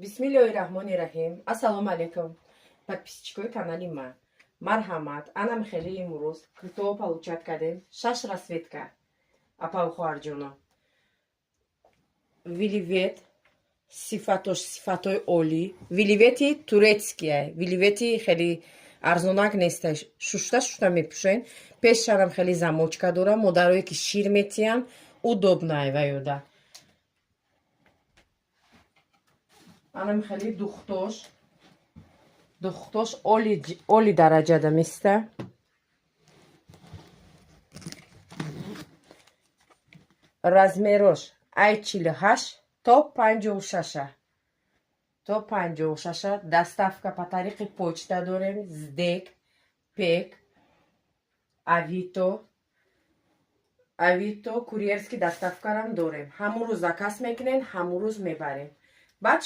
Бисмиллоҳи раҳмони раҳим. Ассалому алайкум, подписчикои канали ман. Марҳамат, анам хеле имрӯз куртао получать кардем. Шаш расцветка, апаву хоҳарҷоно. Вельвет, сифатош сифатои олӣ. Вельвети турецкия. Вельвети хеле арзонак неста. Шушта шушта мепӯшен. Пешшарам хеле замочка дора. Модарое ки шир метиҳанд, удобная ваёда. Анам хеле духтош. Духтош оли дараҷада места. Размерош ай 48 то 56-а. То 56-а. Доставка по тариқи почта дорем. СДЭК, ПЕК, Авито. Авито курьерский доставкарам дорем. Ҳамун рӯз заказ мекунен, ҳамун рӯз мебарем. Баъд